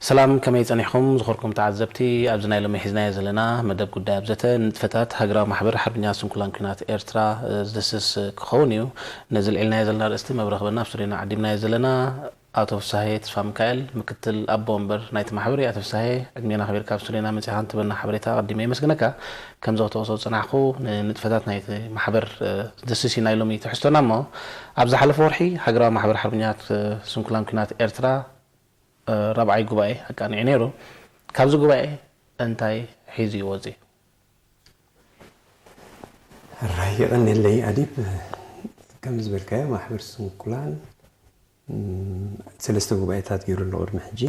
ሰላም፣ ከመይ ጸኒሕኩም ዝኸበርኩም ተዓዘብቲ? ኣብዚ ናይ ሎሚ ሒዝናዮ ዘለና መደብ ጉዳይ ኣብ ዘተ ንጥፈታት ሃገራዊ ማሕበር ሓርበኛ ስንኩላን ኲናት ኤርትራ፣ እ፣ ዝድስስ ክኸውን እዩ። ነዚ ልዒልናዮ ዘለና ኣርእስቲ መብረኽበና ኣብ ስቱድዮና ዓዲምናዮ ዘለና ኣቶ ፍሳሄ ተስፋ ሚካኤል፣ ምክትል ኣቦ ወንበር ናይቲ ማሕበር እዩ። ኣቶ ፍሳሄ፣ ዕድሜና ኣኽቢርካ ኣብ ስቱድዮና መጺኻ ንትበና ሓበሬታ ኣቐዲመ የመስግነካ። ከም ዘኽተወሶ ዝጸናሕኩ፣ ንንጥፈታት ናይቲ ማሕበር፣ እ፣ ዝድስስ እዩ ናይ ሎሚ ትሕዝቶና እሞ፣ ኣብ ዝሓለፈ ወርሒ ሃገራዊ ማሕበር ሓርበኛታት፣ እ፣ ስንኩላን ኲናት ኤርትራ፣ እ፣ ራብዓይ ጉባኤ ኣቃኒዑ ነይሩ። ካብዚ ጉባኤ እንታይ ሒዙ እዩ ወፂኡ? ሕራይ የቐንየለይ ኣዲብ። ከም ዝበልካዮ ማሕበር ስንኩላን፣ እም፣ ሰለስተ ጉባኤታት ገይሩ ኣሎ ቅድሚ ሕጂ።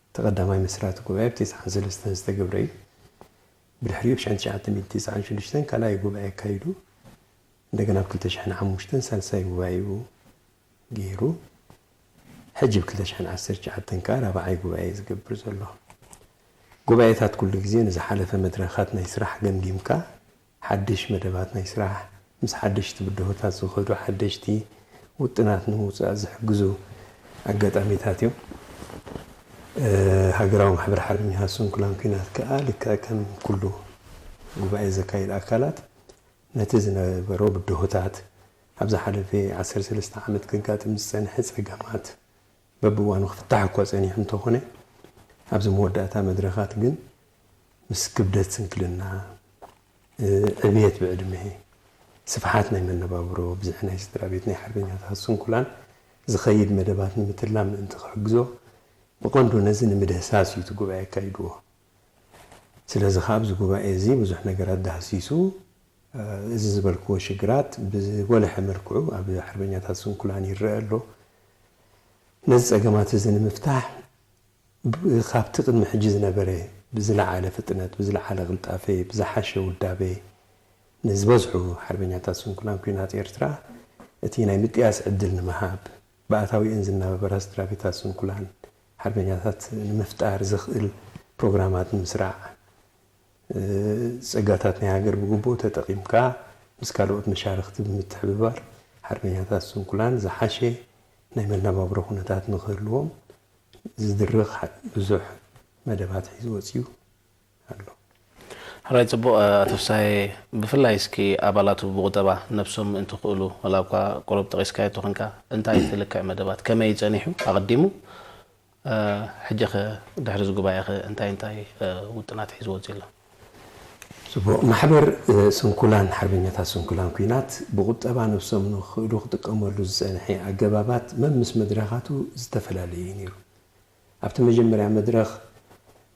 እቲ ቀዳማይ መስራቲ ጉባኤ ብ ተስዓን ሰለስተን ዝተገብረ እዩ። ብድሕሪኡ ብ ሽሕን ትሽዓተ ሚእቲ ተስዓን ሽዱሽተን ካልኣይ ጉባኤ ኣካይዱ። እንደገና ብ ክልተ ሽሕን ሓሙሽተን ሳልሳይ ጉባኤኡ ገይሩ። ሕጂ ብ ክልተ ሽሕን ዓሰርተ ትሽዓተን ከኣ ራብዓይ ጉባኤ ዝገብር ዘሎ። ጉባኤታት ኩሉ ግዜ ንዝሓለፈ መድረኻት ናይ ስራሕ ገምጊምካ፣ ሓድሽ መደባት ናይ ስራሕ፣ ምስ ሓደሽቲ ብድሆታት ዝኸዱ ሓደሽቲ ውጥናት ንምውጻእ ዝሕግዙ ኣጋጣሚታት እዮም። እ፣ ሃገራዊ ማሕበር ሓርበኛታት ስንኩላን ኲናት ከኣ ልክዕ ከም ኩሉ ጉባኤ ዘካይድ ኣካላት ነቲ ዝነበሮ ብድሆታት፣ ኣብ ዝሓለፈ ዓሰርተ ሰለስተ ዓመት ከጋጥም ዝጸንሐ ጸገማት፣ በብእዋኑ ክፍታሕ እኳ ጸኒሑ እንተኾነ፣ ኣብዚ መወዳእታ መድረኻት ግን ምስ ክብደት ስንክልና፣ እ፣ ዕብየት ብዕድመ፣ ስፍሓት ናይ መነባብሮ፣ ብዝሒ ናይ ስድራ ቤት ናይ ሓርበኛታት ስንኩላን ዝኸይድ መደባት ንምትላም ምእንቲ ክሕግዞ፣ ብቐንዱ ነዚ ንምድህሳስ እዩ እቲ ጉባኤ ኣካይድዎ። ስለዚ ከኣ ኣብዚ ጉባኤ እዚ ብዙሕ ነገራት ዳህሲሱ፣ እ፣ እዚ ዝበልክዎ ሽግራት ብዝጎልሐ መልክዑ ኣብ ሓርበኛታት ስንኩላን ይረአ ኣሎ። ነዚ ጸገማት እዚ ንምፍታሕ፣ ብ-፣ ካብቲ ቅድሚ ሕጂ ዝነበረ ብዝለዓለ ፍጥነት፣ ብዝለዓለ ቅልጣፈ፣ ብዝሓሸ ውዳበ ንዝበዝሑ ሓርበኛታት ስንኩላን ኲናት ኤርትራ እቲ ናይ ምጥያስ ዕድል ንምሃብ፣ ብኣታዊአን ዝናበራ ስድራ ቤታት ስንኩላን ሓርበኛታት ንምፍጣር ዘኽእል ፕሮግራማት ንምስራዕ፣ እ፣ ጸጋታት ናይ ሃገር ብግቡእ ተጠቒምካ ምስ ካልኦት መሻርኽቲ ብምትሕብባር ሓርበኛታት ስንኩላን ዝሓሸ ናይ መነባብሮ ኩነታት ንኽህልዎም ዝድርኽ ብዙሕ መደባት ሒዙ ወጺኡ ኣሎ። ሕራይ ጽቡቕ፣ ኣቶ ፍሳሄ፣ ብፍላይ እስኪ ኣባላቱ ብቑጠባ ነብሶም ምእንቲ ክእሉ፣ ዋላ እኳ ቁሩብ ጠቒስካዮ ተኾንካ፣ እንታይ እቲ ልክዕ መደባት፣ ከመይ ጸኒሑ ኣቐዲሙ፣ እ፣ ሕጂ ኸ ድሕሪ እዚ ጉባኤ ኸ እንታይ እንታይ፣ እ፣ ውጥናት ሒዙ ወጺኡ ኣሎ? ጽቡቕ። ማሕበር፣ እ፣ ስንኩላን ሓርበኛታት ስንኩላን ኲናት ብቑጠባ ነብሶም ንኽእሉ ክጥቀመሉ ዝጸንሐ ኣገባባት መምስ መድረኻቱ ዝተፈላለየ እዩ ነይሩ። ኣብቲ መጀመርያ መድረኽ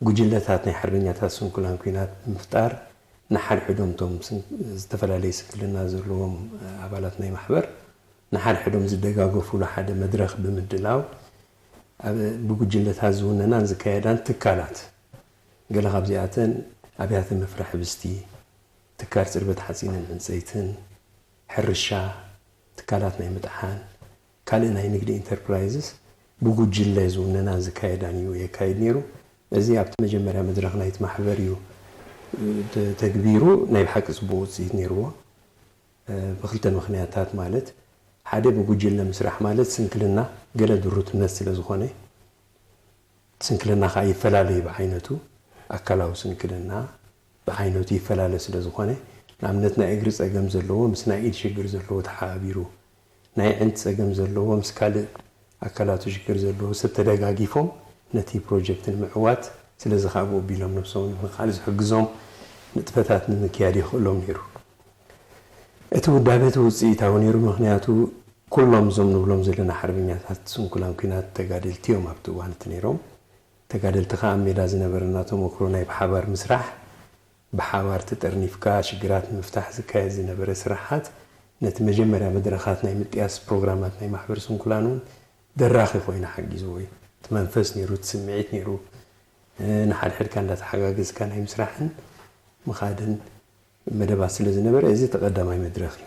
ጉጅለታት ናይ ሓርበኛታት ስንኩላን ኲናት ብምፍጣር ንሓድሕዶም እቶም ስን-፣ ዝተፈላለየ ስንክልና ዘለዎም ኣባላት ናይ ማሕበር ንሓድሕዶም ዝደጋገፉሉ ሓደ መድረኽ ብምድላው ኣብ፣ ብጉጅለታት ዝውነናን ዝካየዳን ትካላት፣ ገለ ካብዚኣተን ኣብያተ መፍረ ሕብስቲ፣ ትካል ጽርበት ሓጺንን ዕንጸይትን፣ ሕርሻ፣ ትካላት ናይ ምጥሓን፣ ካልእ ናይ ንግዲ ኢንተርፕራይዝስ ብጉጅለ ዝውነናን ዝካየዳን እዩ የካይድ ነይሩ። እዚ ኣብቲ መጀመርያ መድረኽ ናይቲ ማሕበር እዩ፣ እ፣ ተ-፣ ተግቢሩ፣ ናይ ብሓቂ ጽቡቕ ውጽኢት ነይርዎ። እ፣ ብክልተ ምኽንያታት፣ ማለት ሓደ ብጉጅለ ምስራሕ ማለት ስንክልና ገለ ድሩትነት ስለ ዝኾነ፣ ስንክልና ከኣ ይፈላለ እዩ ብዓይነቱ። ኣካላዊ ስንክልና ብዓይነቱ ይፈላለ ስለ ዝኾነ፣ ንኣብነት ናይ እግሪ ጸገም ዘለዎ ምስ ናይ ኢድ ሽግር ዘለዎ ተሓባቢሩ፣ ናይ ኣዒንቲ ጸገም ዘለዎ ምስ ካልእ ኣካላቱ ሽግር ዘለዎ ሰብ ተደጋጊፎም ነቲ ፕሮጀክት ንምዕዋት፣ ስለዚ ከኣ ብኡ ኣቢሎም ነብሶም ንምኽኣል ዝሕግዞም ንጥፈታት ንምክያድ የኽእሎም ነይሩ። እቲ ውዳበ እቲ ውጽኢታዊ ነይሩ፣ ምኽንያቱ ኩሎም እዞም ንብሎም ዘለና ሓርበኛታት ስንኩላን ኲናት ተጋደልቲ እዮም ኣብቲ እዋን እቲ ነይሮም። ተጋደልቲ ከኣ ኣብ ሜዳ ዝነበረና ተመክሮ ናይ ብሓባር ምስራሕ፣ ብሓባር ተጠርኒፍካ ሽግራት ንምፍታሕ ዝካየድ ዝነበረ ስራሓት ነቲ መጀመርያ መድረኻት ናይ ምጥያስ ፕሮግራማት ናይ ማሕበር ስንኩላን እውን ደራኺ ኮይኑ ሓጊዝዎ እዩ። እቲ መንፈስ ነይሩ፣ እቲ ስምዒት ነይሩ፣ እ፣ ንሓድሕድካ እንዳተሓጋገዝካ ናይ ምስራሕን ምኻድን መደባት ስለ ዝነበረ፣ እዚ እቲ ቀዳማይ መድረኽ እዩ።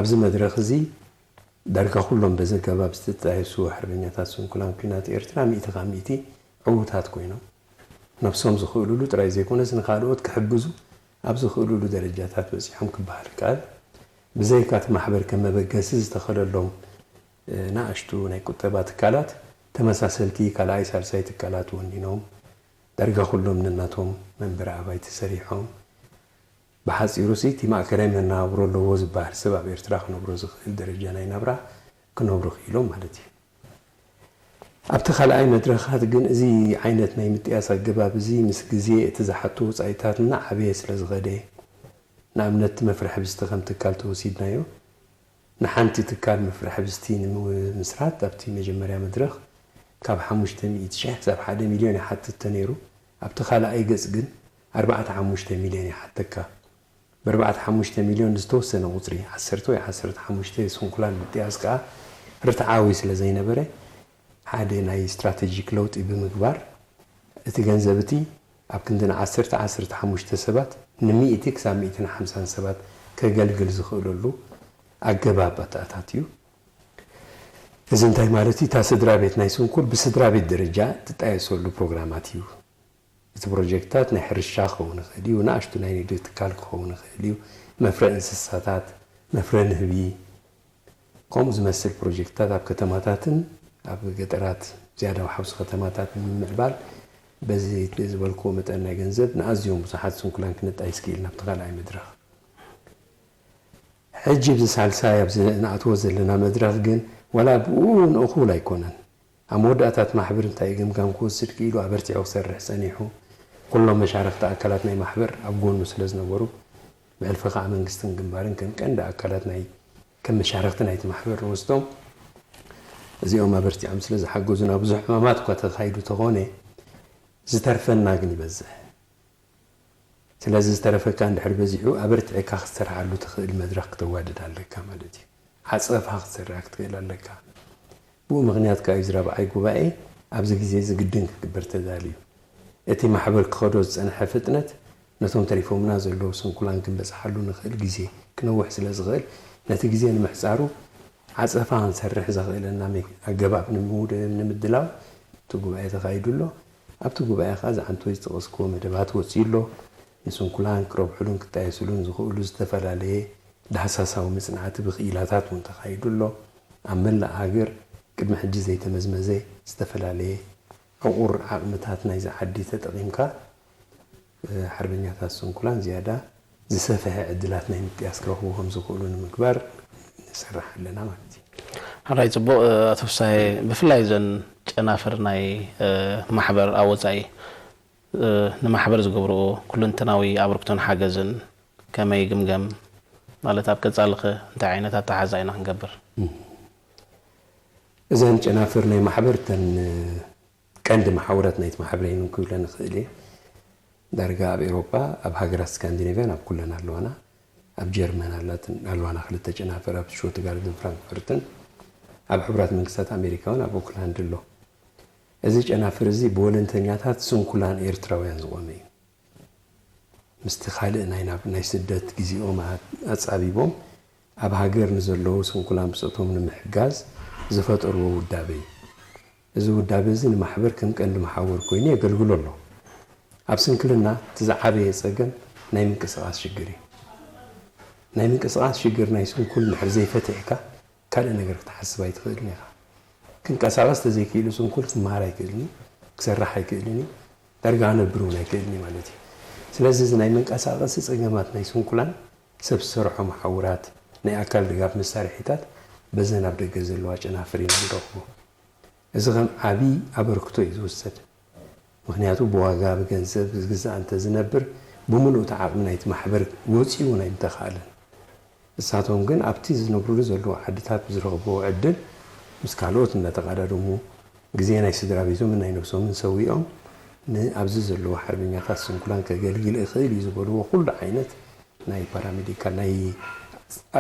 ኣብዚ መድረኽ እዚ ዳርጋ ኩሎም በዚ ኣገባብ ዝተጣየሱ ሓርበኛታት ስንኩላን ኲናት ኤርትራ ሚእቲ ካብ ሚእቲ ዕዉታት ኮይኖም፣ ነብሶም ዝኽእሉሉ ጥራይ ዘይኮነስ፣ ንኻልኦት ክሕግዙ ኣብ ዝኽእሉሉ ደረጃታት በጺሖም ክበሃል ይከኣል። ብዘይካ እቲ ማሕበር ከም መበገሲ ዝተኸለሎም፣ እ፣ ንኣሽቱ ናይ ቁጠባ ትካላት፣ ተመሳሰልቲ ካልኣይ ሳልሳይ ትካላት ወኒኖም ዳርጋ ኩሎም ነናቶም መንበሪ ኣባይቲ ሰሪሖም። ብሓፂሩ ሲ እቲ ማእከላይ መነባብሮ ኣለዎ ዝበሃል ሰብ ኣብ ኤርትራ ክነብሮ ዝኽእል ደረጃ ናይ ናብራ ክነብሩ ክኢሎም ማለት እዩ። ኣብቲ ካልኣይ መድረኻት ግን እዚ ዓይነት ናይ ምጥያስ ኣገባብ እዚ ምስ ግዜ እቲ ዝሓቶ ወጻኢታት እናዓበየ ስለ ዝኸደ፣ ንኣብነት እቲ መፍርሒ ብዝተ ከም ትካል ተወሲድናዮ፣ ንሓንቲ ትካል መፍርሒ ብዝቲ ንምምስራት ኣብቲ መጀመርያ መድረኽ ካብ ሓሙሽተ ሚእቲ ሺሕ ክሳብ ሓደ ሚልዮን ይሓትት ተነይሩ፣ ኣብቲ ካልኣይ ገጽ ግን ኣርባዕተ ሓሙሽተ ሚልዮን ይሓተካ። ብ ኣርባዕተ ሓሙሽተ ሚልዮን ዝተወሰነ ቁጽሪ፣ ዓሰርተ ወይ ዓሰርተ ሓሙሽተ ስንኩላን ምጥያስ ከኣ ርትዓዊ ስለ ዘይነበረ፣ ሓደ ናይ ስትራተጂክ ለውጢ ብምግባር፣ እቲ ገንዘብ እቲ ኣብ ክንዲ ንዓሰርተ ዓሰርተ ሓሙሽተ ሰባት ንሚእቲ ክሳብ ሚእትን ሓምሳን ሰባት ከገልግል ዝኽእለሉ ኣገባብ ኣተኣታትዩ። እዚ እንታይ ማለት እዩ? እታ ስድራ ቤት ናይ ስንኩል ብስድራ ቤት ደረጃ ትጣየሰሉ ፕሮግራማት እዩ። እቲ ፕሮጀክትታት ናይ ሕርሻ ክኸውን ይኽእል እዩ፣ ንኣሽቱ ናይ ንግዲ ትካል ክኸውን ይኽእል እዩ፣ መፍረ እንስሳታት፣ መፍረ ንህቢ፣ ከምኡ ዝመስል ፕሮጀክትታት ኣብ ከተማታትን ኣብ ገጠራት ዝያዳ ወሓውሲ ከተማታት ንምምዕባል በዚ ዝበልክዎ መጠን ናይ ገንዘብ ንኣዝዮም ብዙሓት ስንኩላን ክነጣይስ ክኢልና ኣብቲ ካልኣይ መድረኽ። ሕጂ ኣብዚ ሳልሳይ ኣብዚ ንኣትዎ ዘለና መድረኽ ግን ዋላ ብኡ ንእኹል ኣይኮነን። ኣብ መወዳእታ እቲ ማሕበር እንታይ ገምጋም ክወስድ ክኢሉ ኣበርቲዑ ክሰርሕ ጸኒሑ። ኩሎም መሻርኽቲ ኣካላት ናይ ማሕበር ኣብ ጎኑ ስለ ዝነበሩ ብሕልፊ ከኣ መንግስትን ግንባርን ከም ቀንዲ ኣካላት ናይ ከም መሻርኽቲ ናይቲ ማሕበር ንወስዶም እዚኦም ኣበርቲዖም ስለ ዝሓገዙና ብዙሕ ዕማማት እኳ ተኻይዱ ተኾነ ዝተርፈና ግን ይበዝሕ። ስለዚ ዝተረፈካ እንድሕር በዚሑ ኣበርቲዕካ ክትሰርሓሉ ትኽእል መድረኽ ክተዋድድ ኣለካ ማለት እዩ። ዓጸፋ ክትሰርሕ ክትኽእል ኣለካ። ብኡ ምኽንያት ከኣ እዚ ራብዓይ ጉባኤ ኣብዚ ግዜ እዚ ግድን ክግበር ተዳልዩ። እቲ ማሕበር ክኸዶ ዝጸንሐ ፍጥነት ነቶም ተሪፎምና ዘለዉ ስንኩላን ክንበጽሓሉ ንኽእል ግዜ ክነውሕ ስለ ዝኽእል ነቲ ግዜ ንምሕጻሩ ዓጸፋ ክንሰርሕ ዘኽእለና ኣገባብ ንምድላው እቲ ጉባኤ ተኻይዱ ኣሎ። ኣብቲ ጉባኤ ከኣ ዝዓንቶ ዝጠቐስክዎ መደባት ወጺኡ ኣሎ። ንስንኩላን ክረብሕሉን ክጣየስሉን ዝኽእሉ ዝተፈላለየ ዳህሳሳዊ መጽናዕቲ ብክኢላታት እውን ተኻይዱ ኣሎ። ኣብ መላእ ሃገር ቅድሚ ሕጂ ዘይተመዝመዘ ዝተፈላለየ ዕቑር ዓቕምታት ናይዚ ዓዲ ተጠቒምካ ሓርበኛታት ስንኩላን ዝያዳ ዝሰፍሐ ዕድላት ናይ ምጥያስ ክረኽቡ ከም ዝኽእሉ ንምግባር ንሰርሕ ኣለና ማለት እዩ። ሓራይ ጽቡቕ። ኣቶ ፍሳሄ፣ ብፍላይ እዘን ጨናፍር ናይ ማሕበር ኣብ ወፃኢ ንማሕበር ዝገብርኦ ኩለንተናዊ ኣበርክቶን ሓገዝን ከመይ ይግምገም? ማለት ኣብ ቀፃሊ ከ እንታይ ዓይነት ኣተሓሕዛ ኢና ክንገብር? እዘን ጨናፍር ናይ ማሕበር እተን ቀንዲ መሓውራት ናይቲ ማሕበር እየን ክብለ ንኽእል እየ። ዳርጋ ኣብ ኤውሮጳ ኣብ ሃገራት ስካንዲኔቭያን ኣብ ኩለን ኣለዋና። ኣብ ጀርመን ኣላትን ኣለዋና ክልተ ጨናፍር ኣብ ሽቱትጋርትን ፍራንክፈርትን። ኣብ ሕቡራት መንግስታት ኣሜሪካ እውን ኣብ ኦክላንድ ኣሎ። እዚ ጨናፍር እዚ ብወለንተኛታት ስንኩላን ኤርትራውያን ዝቖመ እዩ። ምስቲ ካልእ ናይ ናብ ናይ ስደት ግዜኦም ኣጻቢቦም ኣብ ሃገር ንዘለዉ ስንኩላን ብጾቶም ንምሕጋዝ ዝፈጠርዎ ውዳበ እዩ። እዚ ውዳበ እዚ ንማሕበር ከም ቀንዲ መሓውር ኮይኑ የገልግሎ ኣሎ። ኣብ ስንክልና እቲ ዝዓበየ ጸገም ናይ ምንቅስቓስ ሽግር እዩ። ናይ ምንቅስቓስ ሽግር ናይ ስንኩል እንድሕር ዘይፈቲሕካ ካልእ ነገር ክትሓስብ ኣይትኽእልን ኢኻ። ክንቀሳቐስ ተዘይክኢሉ ስንኩል ክመሃር ኣይክእልን እዩ፣ ክሰርሕ ኣይክእልን እዩ፣ ዳርጋ ክነብር እውን ኣይክእልን እዩ ማለት እዩ። ስለዚ እዚ ናይ መንቀሳቐሲ ጸገማት ናይ ስንኩላን ሰብ ዝሰርሖ መሓውራት ናይ ኣካል ድጋፍ መሳርሒታት በዘን ኣብ ደገ ዘለዋ ጨናፍር ኢና ንረኽቦ። እዚ ከም ዓቢ ኣበርክቶ እዩ ዝውሰድ። ምኽንያቱ ብዋጋ ብገንዘብ ዝግዛእ እንተዝነብር ብምሉእ እቲ ዓቕሚ ናይቲ ማሕበር ወጺኡ እውን ኣይምተኻእለን። ንሳቶም ግን ኣብቲ ዝነብሩሉ ዘለዉ ዓድታት ብዝረኽብዎ ዕድል ምስ ካልኦት እንዳተቓዳደሙ ግዜ ናይ ስድራ ቤቶምን ናይ ነብሶምን ሰዊኦም ንኣብዚ ዘለዉ ሓርበኛታት ስንኩላን ከገልግል እኽእል እዩ ዝበልዎ ኩሉ ዓይነት ናይ ፓራሜዲካል ናይ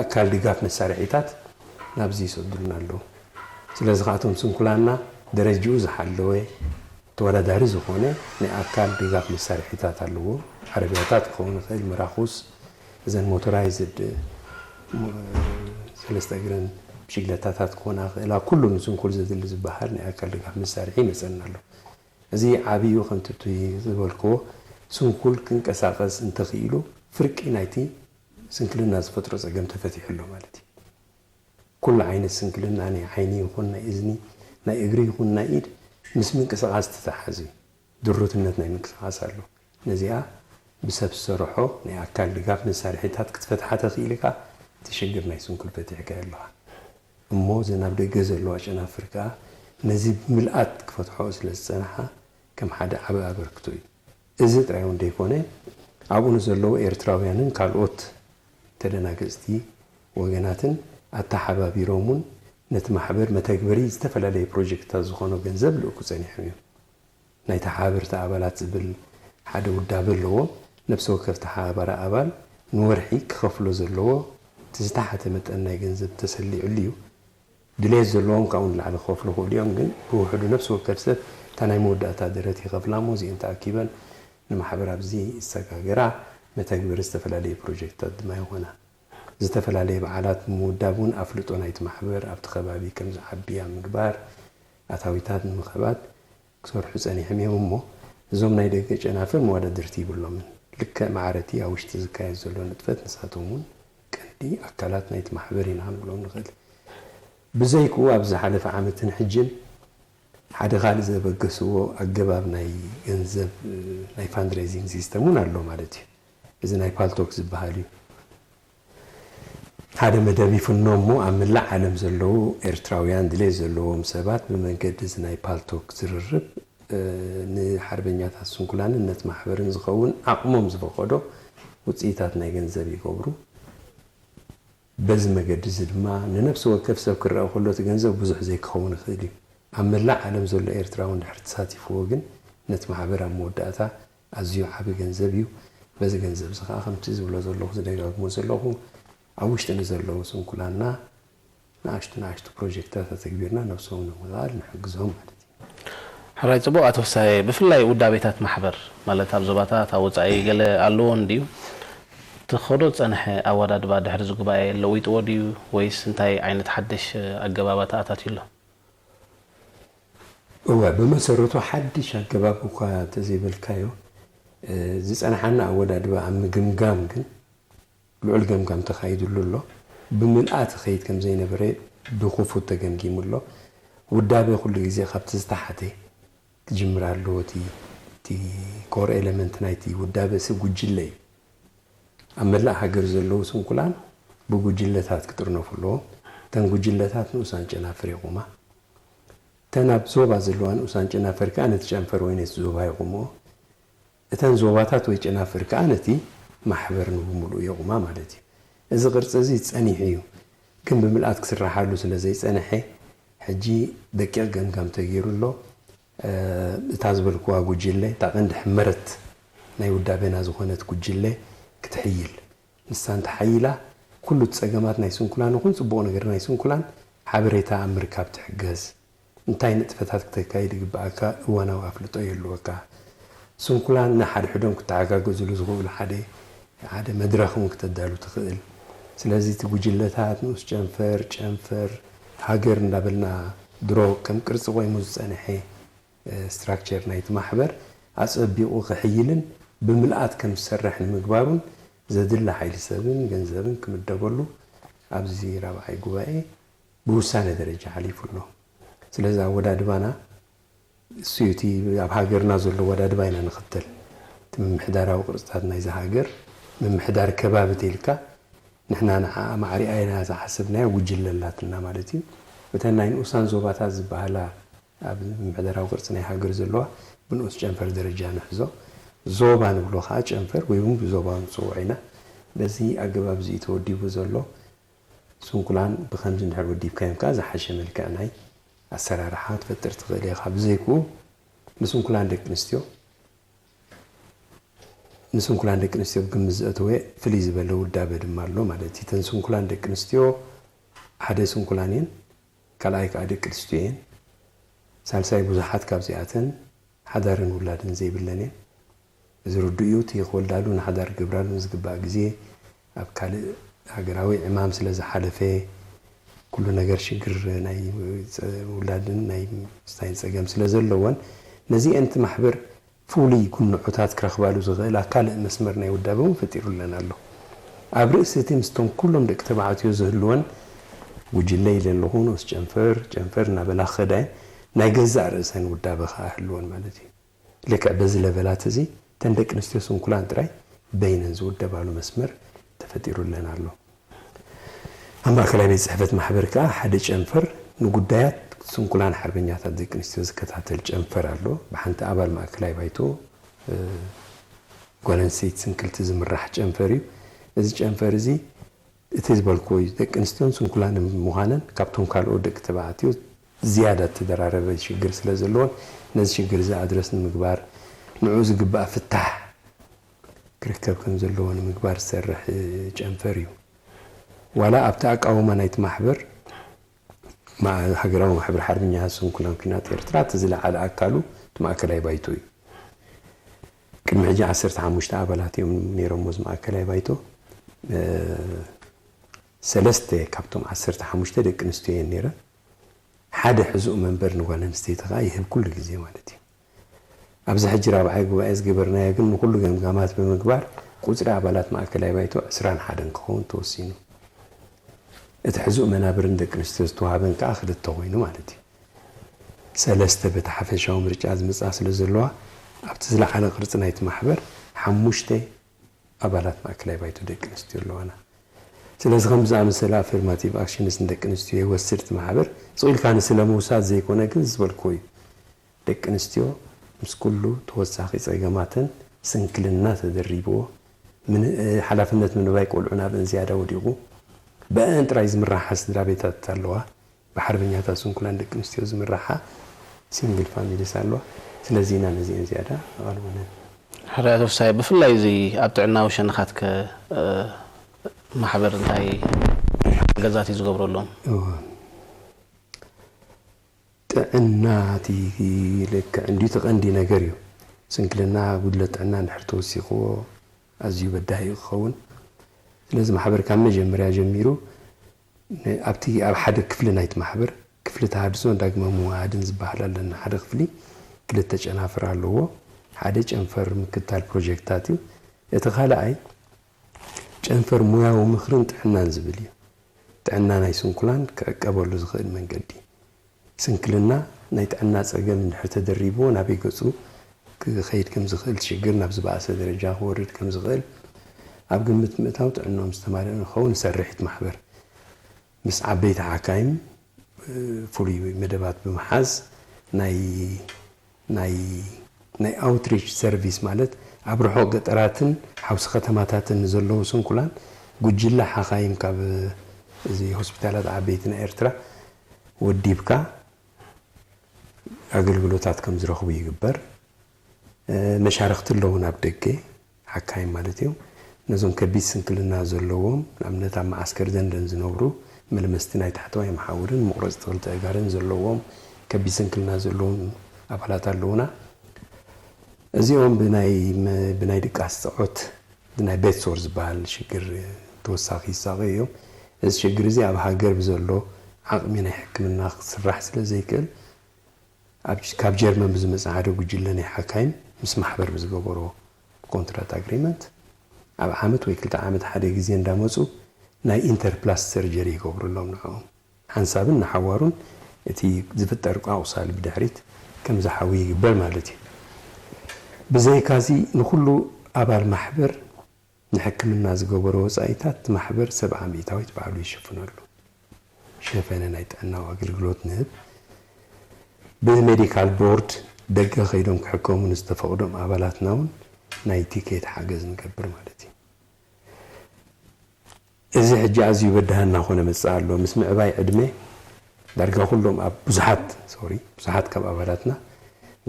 ኣካል ድጋፍ መሳርሒታት ናብዚ ይሰዱልና ኣለዉ። ስለዚ ከኣቶም ስንኩላንና ደረጅኡ ዝሓለወ ተወዳዳሪ ዝኾነ ናይ ኣካል ድጋፍ መሳርሒታት ኣለዎ። ዓረብያታት ክኸውን ይኽእል፣ መራኹስ፣ እዘን ሞቶራይዝድ ሰለስተ እግረን ብሽግለታታት ክኾና ይኽእላ። ኩሉ ንስንኩል ዘድሊ ዝበሃል ናይ ኣካል ድጋፍ መሳርሒ ይመፀና ኣሎ። እዚ ዓብዩ ከምቲ ዝበልክዎ ስንኩል ክንቀሳቐስ እንተኽኢሉ ፍርቂ ናይቲ ስንክልና ዝፈጥሮ ፀገም ተፈቲሑ ኣሎ ማለት እዩ። ኩሉ ዓይነት ስንክልና ናይ ዓይኒ ይኹን ናይ እዝኒ ናይ እግሪ ይኹን ናይ ኢድ ምስ ምንቅስቓስ ዝተተሓሓዘ እዩ። ድሩትነት ናይ ምንቅስቓስ ኣሎ። ነዚኣ ብሰብ ዝሰርሖ ናይ ኣካል ድጋፍ መሳርሒታት ክትፈትሓ ተኽእል ኢኻ፣ እቲ ሽግር ናይ ስንኩል ፈቲሕካዮ ኣለኻ። እሞ እዘን ኣብ ደገ ዘለዋ ጨናፍር ከኣ ነዚ ብምልኣት ክፈትሖ ስለ ዝጸንሓ ከም ሓደ ዓቢ ኣበርክቶ እዩ። እዚ ጥራይ እውን ዘይኮነ፣ ኣብኡ ንዘለዉ ኤርትራውያንን ካልኦት ተደናገጽቲ ወገናትን ኣተሓባቢሮም እውን ነቲ ማሕበር መተግበሪ ዝተፈላለየ ፕሮጀክትታት ዝኾኖ ገንዘብ ልእኩ ጸኒሖም እዮም። ናይ ተሓባበርቲ ኣባላት ዝብል ሓደ ውዳበ ኣለዎ። ነፍሲ ወከፍ ተሓባባሪ ኣባል ንወርሒ ክኸፍሎ ዘለዎ እቲ ዝተሓተ መጠን ናይ ገንዘብ ተሰሊዑሉ እዩ። ድሌት ዘለዎም ካብኡ ንላዕሊ ክኸፍሉ ይኽእሉ እዮም፣ ግን ብውሕዱ ነፍሲ ወከፍ ሰብ እታ ናይ መወዳእታ ደረት ይኸፍላ እሞ እዚአን ተኣኪበን ንማሕበር ኣብዚ ይሰጋገራ፣ መተግበሪ ዝተፈላለየ ፕሮጀክትታት ድማ ይኾና። ዝተፈላለየ በዓላት ብምውዳብ እውን ኣፍልጦ ናይቲ ማሕበር ኣብቲ ከባቢ ከም ዝዓቢ ኣብ ምግባር ኣታዊታት ንምኽባት ክሰርሑ ጸኒሖም እዮም እሞ እዞም ናይ ደገ ጨናፍር መወዳድርቲ ይብሎምን። ልክዕ ማዕረ እቲ ኣብ ውሽጢ ዝካየድ ዘሎ ንጥፈት ንሳቶም እውን ቀንዲ ኣካላት ናይቲ ማሕበር ኢና ክንብሎም ንኽእል። ብዘይክኡ ኣብ ዝሓለፈ ዓመትን ሕጅን ሓደ ካልእ ዘበገስዎ ኣገባብ ናይ ገንዘብ ናይ ፋንድሬዚንግ ሲስተም እውን ኣሎ ማለት እዩ። እዚ ናይ ፓልቶክ ዝበሃል እዩ። ሓደ መደብ ይፍኖ እሞ ኣብ መላእ ዓለም ዘለዉ ኤርትራውያን ድሌት ዘለዎም ሰባት ብመንገዲ እዚ ናይ ፓልቶክ ዝርርብ ንሓርበኛታት ስንኩላንን ነቲ ማሕበርን ዝኸውን ዓቕሞም ዝፈቐዶ ውፅኢታት ናይ ገንዘብ ይገብሩ። በዚ መገዲ እዚ ድማ ንነፍሲ ወከፍ ሰብ ክረአ ከሎ እቲ ገንዘብ ብዙሕ ዘይክኸውን ይኽእል እዩ። ኣብ መላእ ዓለም ዘሎ ኤርትራዊ እንድሕር ተሳቲፍዎ ግን ነቲ ማሕበር ኣብ መወዳእታ ኣዝዩ ዓቢ ገንዘብ እዩ። በዚ ገንዘብ እዚ ከዓ ከምቲ ዝብሎ ዘለኹ ዝደጋግሞ ዘለኹ ኣብ ውሽጢ ንዘለዉ ስንኩላንና ንኣሽቱ ንኣሽቱ ፕሮጀክትታት ኣተግቢርና ነብሶም ንምኽኣል ንሕግዞም ማለት እዩ። ሕራይ ጽቡቕ ኣቶ ፍሳየ፣ ብፍላይ ውዳቤታት ማሕበር ማለት ኣብ ዞባታት ኣብ ወጻኢ ገለ ኣለዎ እንድዩ? ትኸዶ ጸንሐ ኣወዳድባ ድሕሪ ዝጉባኤ ለዊጥዎ ድዩ ወይስ እንታይ ዓይነት ሓድሽ ኣገባባት ኣታትዩ ኣሎ? እወ፣ ብመሰረቱ ሓድሽ ኣገባብ እኳ እንተዘይበልካዮ ዝጸንሓና ኣወዳድባ ኣብ ምግምጋም ግን ልዑል ገምጋም ተኻይድሉ ኣሎ። ብምልኣት ኸይድ ከም ዘይነበረ ብክፉት ተገምጊሙ ኣሎ። ውዳበ ኩሉ ግዜ ካብቲ ዝተሓተ ክጅምር ኣለዎ። እቲ ኮር ኤለመንት ናይቲ ውዳበ ሲ ጉጅለ እዩ። ኣብ መላእ ሃገር ዘለዉ ስንኩላን ብጉጅለታት ክጥርነፉ ኣለዎም። እተን ጉጅለታት ንኡሳን ጨናፍር የቑማ። እተን ኣብ ዞባ ዘለዋ ንኡሳን ጨናፍር ከኣ ነቲ ጨንፈር ወይ ነቲ ዞባ የቑምኦ። እተን ዞባታት ወይ ጨናፍር ከኣ ነቲ ማሕበር ንብምሉኡ የቑማ ማለት እዩ። እዚ ቅርጺ እዚ ጸኒሑ እዩ፣ ግን ብምልኣት ክስረሓሉ ስለ ዘይጸንሐ ሕጂ ደቂቕ ገምጋም ተገይሩ ኣሎ። እታ ዝበልክዋ ጉጅለ እታ ቀንዲ ሕመረት ናይ ውዳቤና ዝኾነት ጉጅለ ክትሕይል፣ ንሳ እንተሓይላ ኩሉ እቲ ጸገማት ናይ ስንኩላን ይኹን ጽቡቕ ነገር ናይ ስንኩላን ሓበሬታ ኣብ ምርካብ ትሕገዝ። እንታይ ንጥፈታት ክተካይድ ይግብኣካ እዋናዊ ኣፍልጦ የልወካ። ስንኩላን ንሓድሕዶም ክተሓጋገዙሉ ዝኽእሉ ሓደ ሓደ መድረኽ እውን ክተዳሉ ትኽእል። ስለዚ እቲ ጉጅለታት ንኡስ ጨንፈር ጨንፈር ሃገር እንዳበልና ድሮ ከም ቅርፂ ቆይሙ ዝፀንሐ ስትራክቸር ናይቲ ማሕበር ኣፀቢቑ ክሕይልን ብምልኣት ከም ዝሰርሕ ንምግባሩን ዘድሊ ሓይሊ ሰብን ገንዘብን ክምደበሉ ኣብዚ ራብዓይ ጉባኤ ብውሳነ ደረጃ ሓሊፉ ኣሎ። ስለዚ ኣወዳድባና እሱ እዩ እቲ ኣብ ሃገርና ዘሎ ኣወዳድባ ኢና ንኽተል። እቲ ምምሕዳራዊ ቅርፅታት ናይዚ ሃገር ምምሕዳር ከባቢ ተይልካ ንሕና ንዓ ማዕሪኣ ኢና ዝሓሰብናዮ ጉጅለ ኣላትና ማለት እዩ። እተን ናይ ንኡሳን ዞባታት ዝበሃላ ኣብ ምምሕዳራዊ ቅርፂ ናይ ሃገር ዘለዋ ብንኡስ ጨንፈር ደረጃ ንሕዞ። ዞባ ንብሎ ከዓ ጨንፈር ወይ እውን ብዞባ ንፅውዖ ኢና። በዚ ኣገባብ እዚ እዩ ተወዲቡ ዘሎ። ስንኩላን ብኸምዚ እንድሕር ወዲብካዮም ከዓ ዝሓሸ መልክዕ ናይ ኣሰራርሓ ክትፈጥር ትኽእል ኢኻ። ብዘይክኡ ንስንኩላን ደቂ ኣንስትዮ ንስንኩላን ደቂ ኣንስትዮ ብግምት ዘእተወ ፍልይ ዝበለ ውዳበ ድማ ኣሎ ማለት እዩ። እተን ስንኩላን ደቂ ኣንስትዮ ሓደ ስንኩላን እየን፣ ካልኣይ ከዓ ደቂ ኣንስትዮ እየን፣ ሳልሳይ ብዙሓት ካብዚኣተን ሓዳርን ውላድን ዘይብለን እየን። እዚ ርዱእ እዩ። እቲ ክወልዳሉ ንሓዳር ክገብራሉ ንዝግባእ ግዜ ኣብ ካልእ ሃገራዊ ዕማም ስለ ዝሓለፈ ኩሉ ነገር ሽግር ናይ ውላድን ናይ ምስታይን ጸገም ስለ ዘለወን ነዚአን እቲ ማሕበር ፍሉይ ጉንዖታት ክረኽባሉ ዝኽእላ ካልእ መስመር ናይ ውዳበ እውን ፈጢሩለን ኣሎ። ኣብ ርእሲ እቲ ምስቶም ኩሎም ደቂ ተባዕትዮ ዝህልወን ጉጅለ ኢለ ኣለኹ ንኡስ ጨንፈር ጨንፈር እናበላ ክኸዳ እየን። ናይ ገዛእ ርእሰን ውዳበ ከኣ ህልወን ማለት እዩ። ልክዕ በዚ ለቨላት እዚ እተን ደቂ ኣንስትዮ ስንኩላን ጥራይ በይነን ዝውደባሉ መስመር ተፈጢሩለን ኣሎ። ኣብ ማእከላይ ቤት ጽሕፈት ማሕበር ከኣ ሓደ ጨንፈር ንጉዳያት ስንኩላን ሓርበኛታት ደቂ ኣንስትዮ ዝከታተል ጨንፈር ኣሎ። ብሓንቲ ኣባል ማእከላይ ባይቶ ጓል ኣንስተይቲ ስንክልቲ ዝምራሕ ጨንፈር እዩ። እዚ ጨንፈር እዚ እቲ ዝበልክዎ እዩ። ደቂ ኣንስትዮን ስንኩላን ምዃነን ካብቶም ካልኦት ደቂ ተባዕትዮ ዝያዳ እተደራረበ ሽግር ስለ ዘለዎን ነዚ ሽግር እዚ ኣድረስ ንምግባር ንዕኡ ዝግባእ ፍታሕ ክርከብ ከም ዘለዎ ንምግባር ዝሰርሕ ጨንፈር እዩ። ዋላ ኣብቲ ኣቃውማ ናይቲ ማሕበር ሃገራዊ ማሕበር ሓርበኛ ስንኩላን ኲናት ኤርትራ እቲ ዝለዓለ ኣካሉ እቲ ማእከላይ ባይቶ እዩ። ቅድሚ ሕጂ ዓሰርተ ሓሙሽተ ኣባላት እዮም ነይሮም እዚ ማእከላይ ባይቶ። ሰለስተ ካብቶም ዓሰርተ ሓሙሽተ ደቂ ኣንስትዮ እየን ነይረን። ሓደ ሕዙእ መንበር ንጓል ኣንስተይቲ ከኣ ይህብ ኩሉ ግዜ ማለት እዩ። ኣብዚ ሕጂ ራብዓይ ጉባኤ ዝገበርናዮ ግን ንኹሉ ገምጋማት ብምግባር ቁጽሪ ኣባላት ማእከላይ ባይቶ ዕስራን ሓደን ክኸውን ተወሲኑ። እቲ ሕዙእ መናብርን ደቂ ኣንስትዮ ዝተዋህበን ከኣ ክልተ ኮይኑ ማለት እዩ። ሰለስተ በቲ ሓፈሻዊ ምርጫ ዝመጻ ስለ ዘለዋ ኣብቲ ዝለዓለ ቅርጺ ናይቲ ማሕበር ሓሙሽተ ኣባላት ማእከላይ ባይቶ ደቂ ኣንስትዮ ኣለዋና። ስለዚ ከም ዝኣመሰለ ኣፈርማቲቭ ኣክሽንስ ንደቂ ኣንስትዮ ይወስድ እቲ ማሕበር ስቕ ኢልካ ንስለ ምውሳድ ዘይኮነ ግን ዝበልክዎ እዩ። ደቂ ኣንስትዮ ምስ ኩሉ ተወሳኺ ጸገማተን ስንክልና ተደሪብዎ ሓላፍነት ምንባይ ቆልዑ ናብአን ዝያዳ ወዲቑ ብአን ጥራይ ዝምራሓ ስድራ ቤታት ኣለዋ። ብሓርበኛታት ስንኩላን ደቂ ኣንስትዮ ዝምራሓ ሲንግል ፋሚሊስ ኣለዋ። ስለዚ ኢና ነዚአን ዝያዳ ኣቓልቦነን። ሕራይ ኣቶ ፍሳይ ብፍላይ እዚ ኣብ ጥዕናዊ ሸነኻት ከ ማሕበር እንታይ ሓገዛት እዩ ዝገብረሎም? ጥዕና እቲ ልክዕ እንዲ እቲ ቀንዲ ነገር እዩ። ስንክልና ጉድለት ጥዕና እንድሕር ተወሲኽዎ ኣዝዩ በዳሂ እዩ ክኸውን። ስለዚ ማሕበር ካብ መጀመርያ ጀሚሩ ኣብቲ ኣብ ሓደ ክፍሊ ናይቲ ማሕበር ክፍሊ ተሃድሶን ዳግመ ምውሃድን ዝበሃል ኣለና። ሓደ ክፍሊ ክልተ ጨናፍር ኣለዎ። ሓደ ጨንፈር ምክታል ፕሮጀክትታት እዩ። እቲ ካልኣይ ጨንፈር ሙያዊ ምኽርን ጥዕናን ዝብል እዩ። ጥዕና ናይ ስንኩላን ክዕቀበሉ ዝኽእል መንገዲ። ስንክልና ናይ ጥዕና ጸገም እንድሕር ተደሪብዎ ናበይ ገጹ ክኸይድ ከም ዝኽእል፣ እቲ ሽግር ናብ ዝበኣሰ ደረጃ ክወርድ ከም ዝኽእል ኣብ ግምት ምእታው ጥዕንኦም ዝተማልአ ንክኸውን ይሰርሕ እቲ ማሕበር። ምስ ዓበይቲ ሓካይም ፍሉይ መደባት ብምሓዝ ናይ ናይ ናይ ኣውትሪች ሰርቪስ ማለት ኣብ ርሑቕ ገጠራትን ሓውሲ ከተማታትን ንዘለዉ ስንኩላን ጉጅለ ሓኻይም ካብ እዚ ሆስፒታላት ዓበይቲ ናይ ኤርትራ ወዲብካ ኣገልግሎታት ከም ዝረኽቡ ይግበር። መሻርኽቲ ኣለዉ ናብ ደገ ሓካይም ማለት እዮም። ነዞም ከቢድ ስንክልና ዘለዎም ንኣብነት ኣብ መዓስከር ደንደን ዝነብሩ መለመስቲ ናይ ታሕተዋይ መሓውርን መቑረፅቲ ክልተ ኣእጋርን ዘለዎም ከቢድ ስንክልና ዘለዎም ኣባላት ኣለዉና። እዚኦም ብናይ ብናይ ድቃስ ፀዖት ብናይ ቤት ሶር ዝበሃል ሽግር ተወሳኺ ይሳቐዩ እዮም። እዚ ሽግር እዚ ኣብ ሃገር ብዘሎ ዓቕሚ ናይ ሕክምና ክስራሕ ስለ ዘይክእል ካብ ጀርመን ብዝመፀ ሓደ ጉጅለ ናይ ሓካይም ምስ ማሕበር ብዝገበሮ ኮንትራት ኣግሪመንት ኣብ ዓመት ወይ ክልተ ዓመት ሓደ ግዜ እንዳመፁ ናይ ኢንተርፕላስት ሰርጀሪ ይገብሩሎም ንዕኦም ሓንሳብን ንሓዋሩን እቲ ዝፍጠር ኣቑሳሊ ብድሕሪት ከም ዝሓዊ ይግበር ማለት እዩ። ብዘይካዚ ንኩሉ ኣባል ማሕበር ንሕክምና ዝገበሮ ወፃኢታት እቲ ማሕበር ሰብዓ ሚእታዊት ባዕሉ ይሽፍነሉ። ሸፈነ ናይ ጥዕናዊ ኣገልግሎት ንህብ ብሜዲካል ቦርድ ደገ ከይዶም ክሕከሙ ንዝተፈቕዶም ኣባላትና እውን ናይ ቲኬት ሓገዝ ንገብር ማለት እዩ። እዚ ሕጂ ኣዝዩ በዳሂ እናኾነ መፅእ ኣሎ። ምስ ምዕባይ ዕድመ ዳርጋ ኩሎም ኣብ ብዙሓት ሶሪ ብዙሓት ካብ ኣባላትና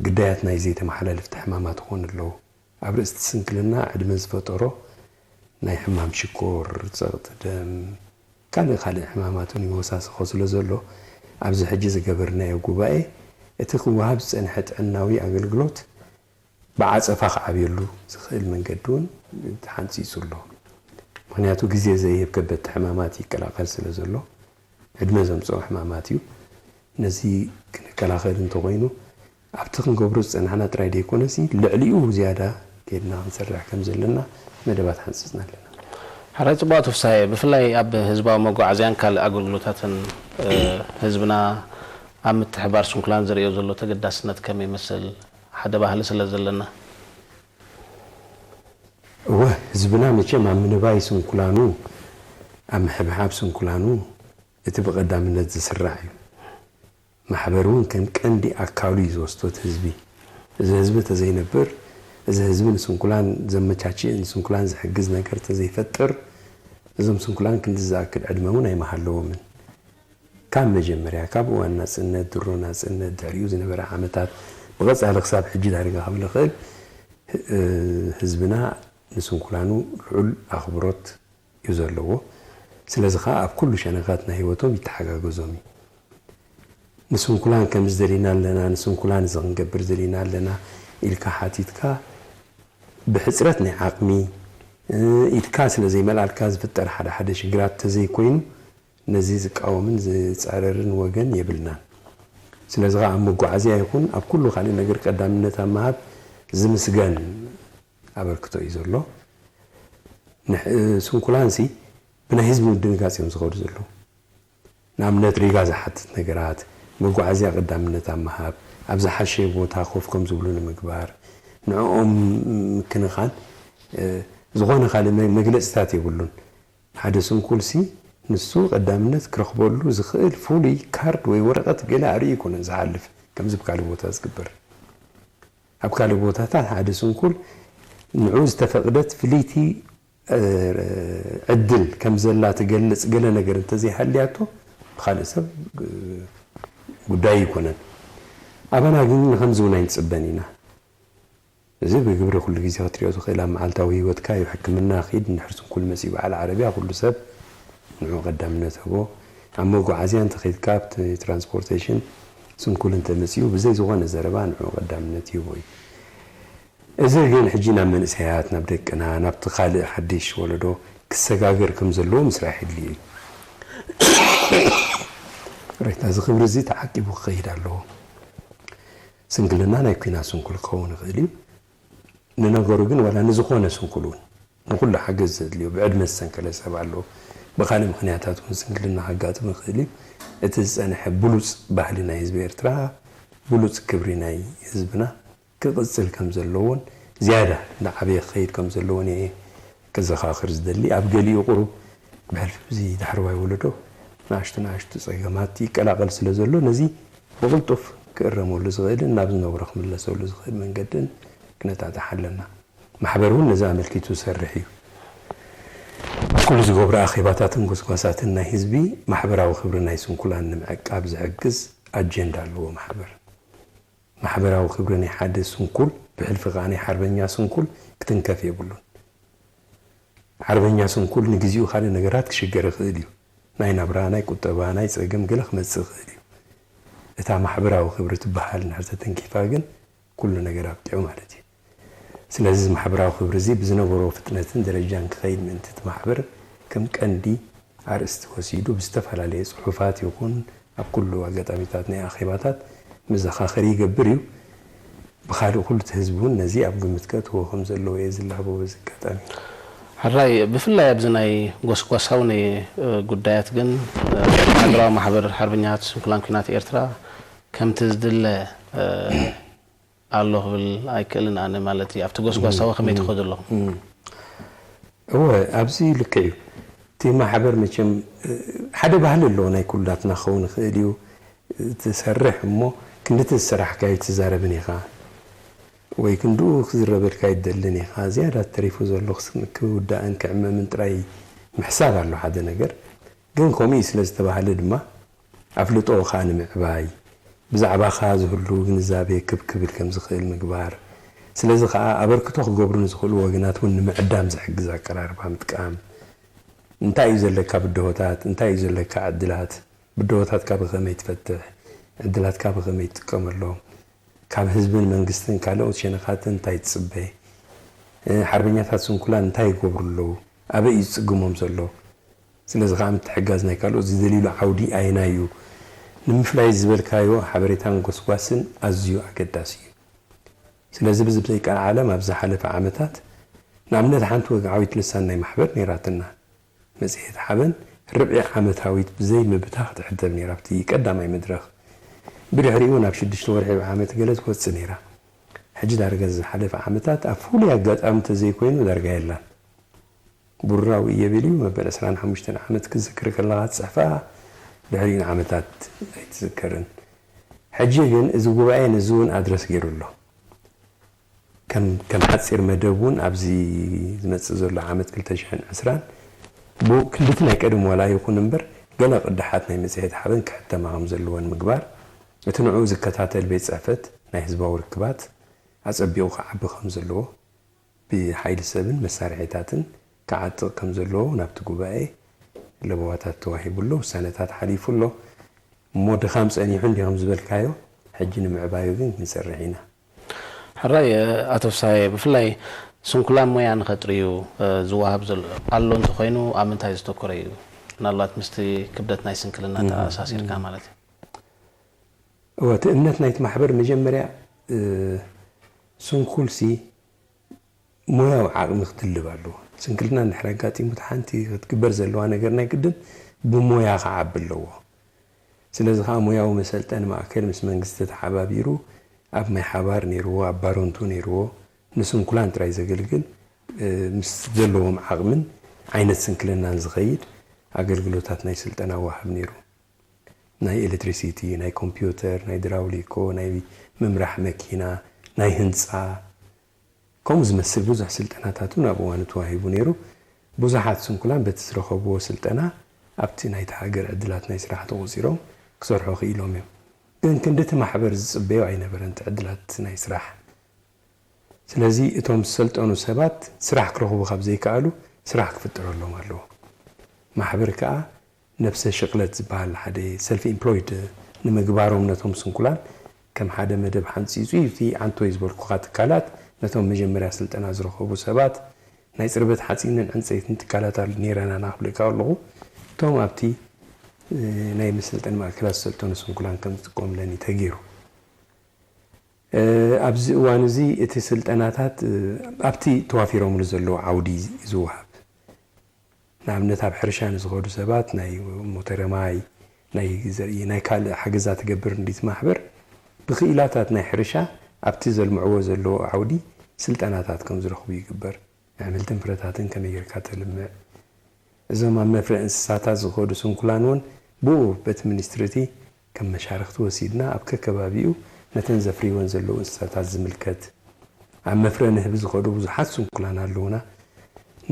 ግዳያት ናይ ዘይተመሓላለፍቲ ሕማማት ይኾኑ ኣለዉ። ኣብ ርእስቲ ስንክልና ዕድመ ዝፈጠሮ ናይ ሕማም ሽኮር፣ ፀቕጢ ደም፣ ካልእ ካልእ ሕማማት እውን ይወሳሰኾ ስለ ዘሎ ኣብዚ ሕጂ ዝገበርናዮ ጉባኤ እቲ ክወሃብ ዝፀንሐ ጥዕናዊ ኣገልግሎት ብዓፀፋ ክዓብየሉ ዝኽእል መንገዲ እውን ተሓንፂፁ ኣሎ። ምኽንያቱ ግዜ ዘይህብ ከበድቲ ሕማማት ይቀላቐል ስለ ዘሎ ዕድመ ዘምፅኦ ሕማማት እዩ። ነዚ ክንከላኸል እንተኾይኑ ኣብቲ ክንገብሮ ዝፀናሕና ጥራይ ዘይኮነሲ ልዕሊኡ ዝያዳ ኬድና ክንሰርሕ ከም ዘለና መደባት ሓንፂፅና ኣለና። ሕራይ ፅቡቓት ፍሳየ ብፍላይ ኣብ ህዝባዊ መጓዓዝያን ካልእ ኣገልግሎታትን ህዝብና ኣብ ምትሕባር ስንኩላን ዘርእዮ ዘሎ ተገዳስነት ከመይ ይመስል? ሓደ ባህሊ ስለ ዘለና። እወ፣ ህዝብና መቸም ኣብ ምንባይ ስንኩላኑ፣ ኣብ ምሕብሓብ ስንኩላኑ እቲ ብቐዳምነት ዝስራዕ እዩ። ማሕበር እውን ከም ቀንዲ ኣካሉ እዩ ዝወስዶ እቲ ህዝቢ። እዚ ህዝቢ ተዘይነብር፣ እዚ ህዝቢ ንስንኩላን ዘመቻችእ፣ ንስንኩላን ዝሕግዝ ነገር ተዘይፈጥር፣ እዞም ስንኩላን ክንዲ ዝኣክል ዕድመ እውን ኣይመሃለዎምን። ካብ መጀመርያ፣ ካብ እዋን ናጽነት፣ ድሮ ናጽነት፣ ድሕሪኡ ዝነበረ ዓመታት፣ ብቐጻሊ ክሳብ ሕጂ ዳርጋ ክብል እኽእል፣ ህዝብና ንስንኩላኑ ልዑል ኣኽብሮት እዩ ዘለዎ። ስለዚ ኸኣ ኣብ ኩሉ ሸነኻት ናይ ህይወቶም ይተሓጋገዞም እዩ። ንስንኩላን ከምዚ ደሊና ኣለና፣ ንስንኩላን እዚ ክንገብር ደሊና ኣለና ኢልካ ሓቲትካ፣ ብሕጽረት ናይ ዓቕሚ፣ ኢድካ ስለ ዘይመልኣልካ ዝፍጠር ሓደ ሓደ ሽግራት ተዘይኮይኑ፣ ነዚ ዝቃወምን ዝጻረርን ወገን የብልናን። ስለዚ ኸኣ ኣብ መጓዓዝያ ይኹን ኣብ ኩሉ ካልእ ነገር ቀዳምነት ኣብ ምሃብ ዝምስገን ኣበርክቶ እዩ ዘሎ። ንሕ-፣ ስንኩላንሲ ብናይ ህዝቢ ምድንጋጽ እዮም ዝኸዱ ዘለዉ። ንኣብነት ሪጋ ዝሓትት ነገራት፣ መጓዓዝያ ቀዳምነት ኣብ ምሃብ፣ ኣብ ዝሓሸ ቦታ ኮፍ ከም ዝብሉ ንምግባር፣ ንዕኦም ምክንኻን፣ እ፣ ዝኾነ ካልእ መ-፣ መግለጺታት የብሉን። ሓደ ስንኩልሲ ንሱ ቀዳምነት ክረኽበሉ ዝኽእል ፍሉይ ካርድ ወይ ወረቐት ገለ ኣርእዩ ኣይኮነን ዝሓልፍ፣ ከምዚ ኣብ ካልእ ቦታ ዝግበር። ኣብ ካልእ ቦታታት ሓደ ስንኩል ንዑ ዝተፈቕደት ፍልይቲ፣ እ፣ ዕድል ከም ዘላ ትገልጽ ገለ ነገር እንተዘይሃልያቶ ብኻልእ ሰብ፣ እ፣ ጉዳይ ኣይኮነን። ኣባና ግን ንኸምዚ እውን ኣይንጽበን ኢና። እዚ ብግብሪ ኩሉ ግዜ ክትሪኦ ትኽእል። ኣብ መዓልታዊ ህይወትካ እዩ። ሕክምና ኺድ፣ እንድሕር ስንኩል መጺኡ በዓል ዓረብያ፣ ኩሉ ሰብ ንዑ ቀዳምነት ህቦ። ኣብ መጓዓዝያ እንተኺድካ፣ ኣብቲ ትራንስፖርቴሽን ስንኩል እንተመጺኡ፣ ብዘይ ዝኾነ ዘረባ ንዑ ቀዳምነት ይህቦ እዩ። እዚ ግን ሕጂ ናብ መንእሰያት፣ ናብ ደቅና፣ ናብቲ ካልእ ሓድሽ ወለዶ ክሰጋገር ከም ዘለዎ ምስራሕ የድልዩ እዩ። ሬታ፣ እዚ ክብሪ እዚ ተዓቂቡ ክኸይድ ኣለዎ። ስንክልና ናይ ኲናት ስንኩል ክኸውን ይኽእል እዩ። ንነገሩ ግን ዋላ ንዝኾነ ስንኩል እውን፣ ንኹሉ ሓገዝ ዘድልዮ፣ ብዕድመ ዝሰንከለ ሰብ ኣሎ። ብኻልእ ምኽንያታት እውን ስንክልና ከጋጥም ይኽእል እዩ። እቲ ዝጸንሐ ብሉጽ ባህሊ ናይ ህዝቢ ኤርትራ፣ ብሉጽ ክብሪ ናይ ህዝብና ክቕጽል ከም ዘለዎን ዝያዳ እናዓበየ ክኸይድ ከም ዘለዎን እየ ከዘኻኽር ዝደሊ። ኣብ ገሊኡ ቁሩብ ብሕልፊ እዚ ዳሕረዋይ ወለዶ ንኣሽቱ ንኣሽቱ ጸገማት ይቀላቐል ስለ ዘሎ፣ ነዚ ብቕልጡፍ ክእረመሉ ዝኽእልን ናብ ዝነበሮ ክምለሰሉ ዝኽእል መንገድን ክነጣጥሕ ኣለና። ማሕበር እውን ነዚ ኣመልኪቱ ዝሰርሕ እዩ። ኩሉ ዝገብሮ ኣኼባታትን ጎስጓሳትን ናይ ህዝቢ ማሕበራዊ ክብሪ ናይ ስንኩላን ንምዕቃብ ዝሕግዝ ኣጀንዳ ኣለዎ ማሕበር። ማሕበራዊ ክብሪ ናይ ሓደ ስንኩል፣ ብሕልፊ ከኣ ናይ ሓርበኛ ስንኩል ክትንከፍ የብሉን። ሓርበኛ ስንኩል ንግዚኡ ካልእ ነገራት ክሽገር ይኽእል እዩ። ናይ ናብራ፣ ናይ ቁጠባ፣ ናይ ጸገም ገለ ክመጽእ ይኽእል እዩ። እታ ማሕበራዊ ክብሪ ትበሃል እንድሕር ተተንኪፋ ግን ኩሉ ነገር ኣብቂዑ ማለት እዩ። ስለዚ እዚ ማሕበራዊ ክብሪ እዚ ብዝነበሮ ፍጥነትን ደረጃን ክኸይድ ምእንቲ እቲ ማሕበር ከም ቀንዲ ኣርእስቲ ወሲዱ ብዝተፈላለየ ጽሑፋት ይኹን ኣብ ኩሉ ኣጋጣሚታት ናይ ኣኼባታት መዘኻኸሪ ይገብር እዩ። ብኻልእ ኩሉ እቲ ህዝቢ እውን ነዚ ኣብ ግምት ከእትዎ ከም ዘለዎ እየ ዝላቦ በዚ ኣጋጣሚ። ሕራይ፣ ብፍላይ ኣብዚ ናይ ጎስጓሳዊ ናይ፣ እ፣ ጉዳያት ግን፣ እ፣ ሃገራዊ ማሕበር ሓርበኛታት ስንኩላን ኲናት ኤርትራ ከምቲ ዝድለ፣ እ፣ ኣሎ ክብል ኣይክእልን ኣነ። ማለት እዩ፣ ኣብቲ ጎስጓሳዊ ከመይ ትኸዱ ኣለኹም? እወ፣ ኣብዚ ልክዕ እዩ። እቲ ማሕበር መቸም፣ እ፣ ሓደ ባህሊ ኣለዎ፣ ናይ ኩላትና ክኸውን ይኽእል እዩ። ትሰርሕ እሞ ክንዲ እቲ ዝሰራሕካዮ ትዛረብን ኢኻ፣ ወይ ክንድኡ ክዝረበልካ ኣይትደልን ኢኻ። ዝያዳ ተሪፉ ዘሎ ክስ-፣ ክውዳእን ክዕመምን ጥራይ ምሕሳብ ኣሎ ሓደ ነገር። ግን ከምኡ እዩ ስለ ዝተባህለ ድማ ኣፍልጦኻ ንምዕባይ፣ ብዛዕባኻ ዝህሉ ግንዛቤ ክብ ክብል ከም ዝኽእል ምግባር። ስለዚ ኸኣ ኣበርክቶ ክገብሩ ንዝኽእሉ ወገናት እውን ንምዕዳም ዝሕግዝ ኣቀራርባ ምጥቃም። እንታይ እዩ ዘለካ ብድሆታት? እንታይ እዩ ዘለካ ዕድላት? ብድሆታትካ ብኸመይ ትፈትሕ? ዕድላትካ ብኸመይ ትጥቀመሎም? ካብ ህዝብን መንግስትን ካልኦት ሸነኻትን እንታይ ትጽበ? እ፣ ሓርበኛታት ስንኩላን እንታይ ይገብሩ ኣለዉ? ኣበይ እዩ ዝጽግሞም ዘሎ? ስለዚ ኸኣ ምትሕጋዝ ናይ ካልኦት ዝደልዩሉ ዓውዲ ኣየናይ እዩ? ንምፍላይ ዝበልካዮ ሓበሬታን ጎስጓስን ኣዝዩ ኣገዳሲ እዩ። ስለዚ ብዚ ብዘይ ቀልዓለም ኣብ ዝሓለፈ ዓመታት፣ ንኣብነት ሓንቲ ወግዓዊት ልሳን ናይ ማሕበር ነይራትና። መጽሔት ሓበን ርብዒ ዓመታዊት ብዘይ ምብታኽ ትሕተም ነይራ ኣብቲ ቀዳማይ መድረኽ። ብድሕሪኡ ናብ ሽዱሽተ ወርሒ ዓመት ገለ ትወጽእ ነይራ። ሕጂ ዳርጋ ዝሓለፈ ዓመታት ኣብ ፍሉይ ኣጋጣሚ እንተዘይኮይኑ ዳርጋ የላን። ብሩራዊ እየ ብል እዩ፣ መበል ዕስራን ሓሙሽተን ዓመት ክዝክር ከለኻ ትጽሕፋ፣ ድሕሪኡ ንዓመታት ኣይትዝከርን። ሕጂ ግን እዚ ጉባኤ ነዚ እውን ኣድረስ ገይሩ ኣሎ። ከም ከም ሓጺር መደብ እውን ኣብዚ ዝመጽእ ዘሎ ዓመት ክልተ ሽሕን ዕስራን ብኡ ክንድቲ ናይ ቀደም ዋላ ይኹን እምበር፣ ገለ ቅዳሓት ናይ መጽሔት ሓበን ክሕተማ ከም ዘለወን ምግባር፣ እቲ ንዕኡ ዝከታተል ቤት ጽሕፈት ናይ ህዝባዊ ርክባት ኣጸቢቑ ክዓቢ ከም ዘለዎ፣ ብሓይሊ ሰብን መሳርሒታትን ክዓጥቕ ከም ዘለዎ ናብቲ ጉባኤ ለበዋታት ተዋሂቡ ኣሎ፣ ውሳነታት ሓሊፉ ኣሎ። እሞ ድኻም ጸኒሑ እንዲኹም ዝበልካዮ፣ ሕጂ ንምዕባዩ ግን ክንሰርሕ ኢና። ሕራይ፣ ኣቶ ፍሳየ፣ ብፍላይ ስንኩላን ሞያ ንኸጥርዩ፣ እ፣ ዝወሃብ ዘሎ ኣሎ እንተኾይኑ ኣብ ምንታይ ዝተኮረ እዩ? ምናልባት ምስቲ ክብደት ናይ ስንክልና እም። ተኣሳሲርካ ማለት እዩ። እወ፣ እቲ እምነት ናይቲ ማሕበር መጀመርያ፣ እ፣ ስንኩልሲ ሞያዊ ዓቕሚ ክድልብ ኣለዎ። ስንክልና እንድሕር ኣጋጢሙ፣ እቲ ሓንቲ ክትግበር ዘለዋ ነገር ናይ ግድን ብሞያ ክዓቢ ኣለዎ። ስለዚ ኸዓ ሞያዊ መሰልጠኒ ማእከል ምስ መንግስቲ ተሓባቢሩ ኣብ ማይ ሓባር ነይርዎ፣ ኣብ ባረንቱ ነይርዎ፣ ንስንኩላን ጥራይ ዘገልግል፣ እ፣ ምስ ዘለዎም ዓቕምን ዓይነት ስንክልናን ዝኸይድ ኣገልግሎታት ናይ ስልጠና ወሃብ ነይሩ። ናይ ኤሌክትሪሲቲ፣ ናይ ኮምፒውተር፣ ናይ ድራውሊኮ፣ ናይ ምምራሕ መኪና፣ ናይ ህንጻ፣ ከምኡ ዝመስል ብዙሕ ስልጠናታት እውን ኣብ እዋኑ ተዋሂቡ ነይሩ። ብዙሓት ስንኩላን በቲ ዝረኸብዎ ስልጠና ኣብቲ ናይቲ ሃገር ዕድላት ናይ ስራሕ ተቖጺሮም ክሰርሑ ክኢሎም እዮም። ግን ክንዲ እቲ ማሕበር ዝጽበዮ ኣይነበረን እቲ ዕድላት ናይ ስራሕ። ስለዚ እቶም ዝሰልጠኑ ሰባት ስራሕ ክረኽቡ ካብ ዘይከኣሉ ስራሕ ክፍጠረሎም ኣለዎ። ማሕበር ከኣ ነብሰ ሽቕለት ዝበሃል ሓደ ሰልፍ ኢምፕሎይድ ንምግባሮም ነቶም ስንኩላን ከም ሓደ መደብ ሓንጺጹ እዩ። እቲ ዓንቶይ ዝበልኩኻ ትካላት ነቶም መጀመርያ ስልጠና ዝረኸቡ ሰባት ናይ ጽርበት ሓጺንን ዕንጸይትን ትካላት ኣል-፣ ነይረናና ክብለካ ከለኹ እቶም ኣብቲ፣ እ፣ ናይ መሰልጠኒ ማእከላት ዝሰልጠኑ ስንኩላን ከም ዝጥቀሙለን እዩ ተገይሩ። እ፣ ኣብዚ እዋን እዚ እቲ ስልጠናታት፣ እ፣ ኣብቲ ተዋፊሮምሉ ዘለዉ ዓውዲ ዝወሃብ። ንኣብነት ኣብ ሕርሻ ንዝኸዱ ሰባት ናይ ሞተረ ማይ፣ ናይ ዘርኢ፣ ናይ ካልእ ሓገዛ ትገብር እንዲት ማሕበር ብክኢላታት ናይ ሕርሻ ኣብቲ ዘልምዕዎ ዘለዉ ዓውዲ ስልጠናታት ከም ዝረኽቡ ይግበር። ኣሕምልትን ፍረታትን ከመይ ጌርካ ተልምዕ፣ እዞም ኣብ መፍረ እንስሳታት ዝኸዱ ስንኩላን እውን ብኡ በቲ ሚኒስትሪ እቲ ከም መሻርኽቲ ወሲድና ኣብ ከከባቢኡ ነተን ዘፍርይወን ዘለዉ እንስሳታት ዝምልከት፣ ኣብ መፍረ ንህቢ ዝኸዱ ብዙሓት ስንኩላን ኣለዉና።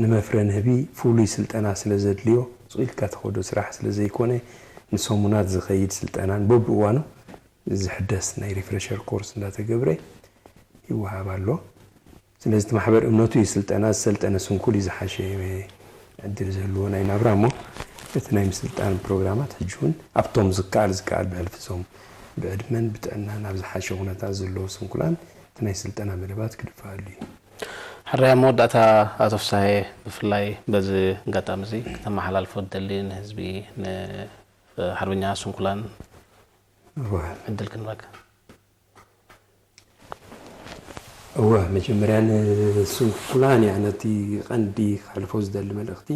ንመፍረ ንህቢ ፍሉይ ስልጠና ስለ ዘድልዮ፣ ሱቕ ኢልካ ትኸዶ ስራሕ ስለ ዘይኮነ፣ ንሰሙናት ዝኸይድ ስልጠናን በብእዋኑ ዝሕደስ ናይ ሪፍረሸር ኮርስ እንዳተገብረ ይወሃብ ኣሎ። ስለዚ እቲ ማሕበር እምነቱ እዩ፣ ስልጠና ዝሰልጠነ ስንኩል እዩ ዝሓሸ ዕድል ዝህልዎ ናይ ናብራ። እሞ እቲ ናይ ምስልጣን ፕሮግራማት ሕጂ እውን ኣብቶም ዝከኣል ዝከኣል ብሕልፊ እዞም ብዕድመን ብጥዕናን ኣብ ዝሓሸ ኩነታት ዘለዉ ስንኩላን እቲ ናይ ስልጠና መደባት ክድፈኣሉ እዩ። ሕራይ፣ ኣብ መወዳእታ ኣቶ ፍሳሄ፣ ብፍላይ በዚ ኣጋጣሚ እዚ ክተመሓላልፎ ትደሊ ንህዝቢ፣ ንሓርበኛ ስንኩላን እወ። ዕድል ክንበካ። እወ፣ መጀመርያ ንስንኩላን እያ ነቲ ቀንዲ ክሕልፎ ዝደሊ መልእኽቲ።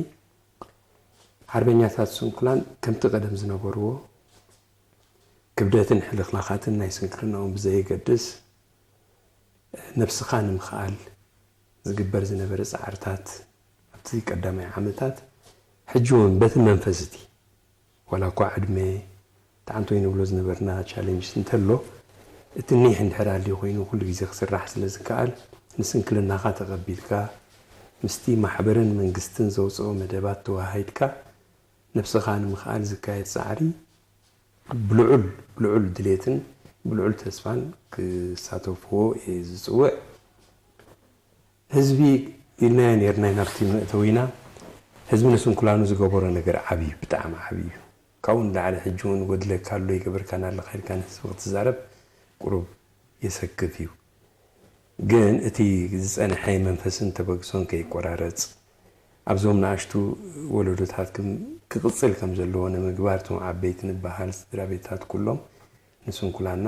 ሓርበኛታት ስንኩላን ከምቲ ቀደም ዝነበርዎ ክብደትን ሕልኽላኻትን ናይ ስንክልናኦም ብዘየገድስ፣ ነብስኻ ንምኽኣል ዝግበር ዝነበረ ጻዕርታት ኣብቲ ቀዳማይ ዓመታት፣ ሕጂ እውን በቲ መንፈስ እቲ፣ ዋላ እኳ ዕድመ፣ እቲ ዓንቶይ ንብሎ ዝነበርና ቻሌንጅስ እንተሎ፣ እቲ ኒሕ እንድሕር ኣልዩ ኮይኑ ኩሉ ግዜ ክስራሕ ስለ ዝከኣል፣ ንስንክልናኻ ተቐቢልካ፣ ምስቲ ማሕበርን መንግስትን ዘውጽኦ መደባት ተወሃሂድካ፣ ነብስኻ ንምኽኣል ዝካየድ ጻዕሪ ብልዑል፣ ብልዑል ድሌትን ብልዑል ተስፋን ክሳተፍዎ እየ ዝጽውዕ። ህዝቢ ኢልናዮ ኔርና ኢና ኣብቲ መእተዊና። ህዝቢ ንስንኩላኑ ዝገበሮ ነገር ዓቢ እዩ፣ ብጣዕሚ ዓቢ እዩ። ካብኡ ንላዕሊ ሕጂ እውን ጎድለካ ኣሎ፣ ይገበርካና ኣለኻ ኢልካ ንህዝቢ ክትዛረብ ቁሩብ የሰክፍ እዩ። ግን እቲ ዝጸንሐ መንፈስን ተበግሶን ከይቆራረጽ፣ ኣብዞም ንኣሽቱ ወለዶታት ክም-፣ ክቕጽል ከም ዘለዎ ንምግባር፣ እቶም ዓበይቲ ንበሃል ስድራ ቤታት ኩሎም ንስንኩላና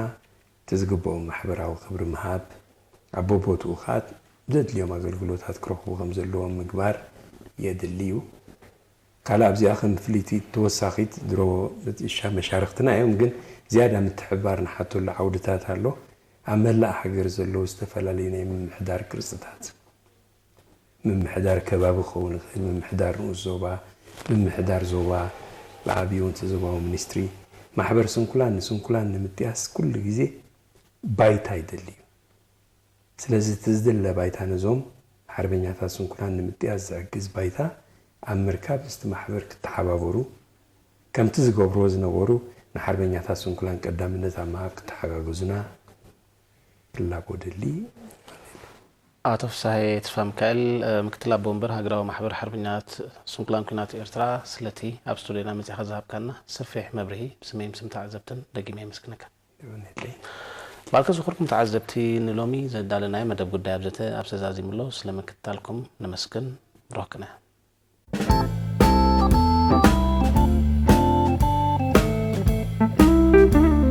እቲ ዝግብኦም ማሕበራዊ ክብሪ ምሃብ፣ ኣብ በቦትኡ ኸኣ ዘድልዮም ኣገልግሎታት ክረኽቡ ከም ዘለዎም ምግባር የድሊ እዩ። ካልእ ኣብዚኣ ከም ፍልይቲ ተወሳኺት ድሮ መሻርኽትና እዮም፣ ግን ዝያዳ ምትሕብባር ንሓተሉ ዓውድታት ኣሎ። ኣብ መላእ ሃገር ዘለዉ ዝተፈላለዩ ናይ ምምሕዳር ቅርጽታት፣ ምምሕዳር ከባቢ ክኸውን ይኽእል፣ ምምሕዳር ንኡስ ዞባ፣ ምምሕዳር ዞባ ብዓብዩ እውን እቲ ዞባዊ ሚኒስትሪ። ማሕበር ስንኩላን ንስንኩላን ንምጥያስ ኩሉ ግዜ ባይታ ይደሊ እዩ። ስለዚ እቲ ዝድለ ባይታ ነዞም ሓርበኛታት ስንኩላን ንምጥያስ ዝሕግዝ ባይታ ኣብ ምርካብ ምስቲ ማሕበር ክተሓባበሩ፣ ከምቲ ዝገብርዎ ዝነበሩ ንሓርበኛታት ስንኩላን ቀዳምነት ኣብ ምሃብ ክተሓጋገዙና ክላቦ ደሊ። ኣቶ ፍሳሐ ተስፋ ሚካኤል፣ ምክትል ኣቦ ወንበር ሃገራዊ ማሕበር ሓርበኛት ስንኩላን ኩናት ኤርትራ፣ ስለቲ ኣብ ስቱድዮና መጺኻ ዝሃብካና ሰፊሕ መብርሂ ብስመይም ስም ተዓዘብትን ደጊመ የመስግነካ። ባልከ ዝኽርኩም ተዓዘብቲ፣ ንሎሚ ዘዳለናዮ መደብ ጉዳይ ኣብዘተ ኣብ ሰዛዚምሎ ስለ ምክትታልኩም ነመስግን። ብሩኽ ቅነ።